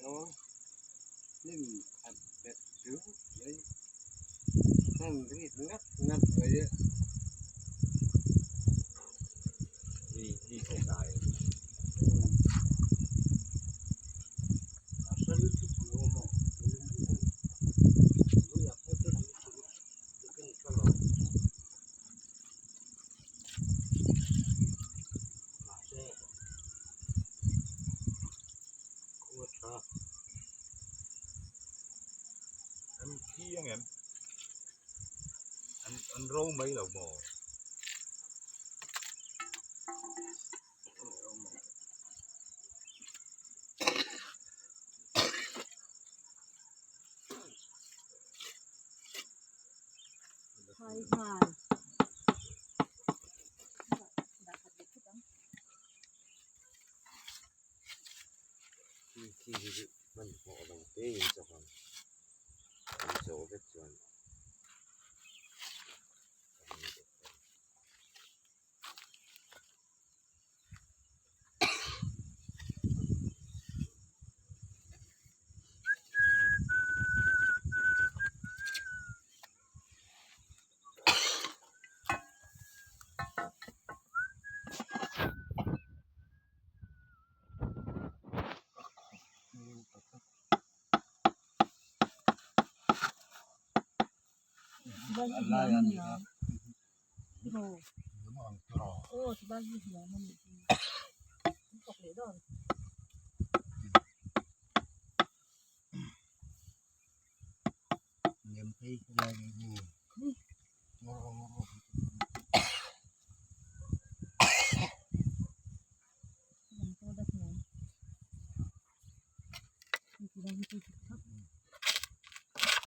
Hnim khat bet dur mai hman rit ngat ngat mai a. An thi ang em? An an ro mai lo maw? Phai nghal. Khi hi hmanhmawh lo te in chawk ang an zawh vek chuan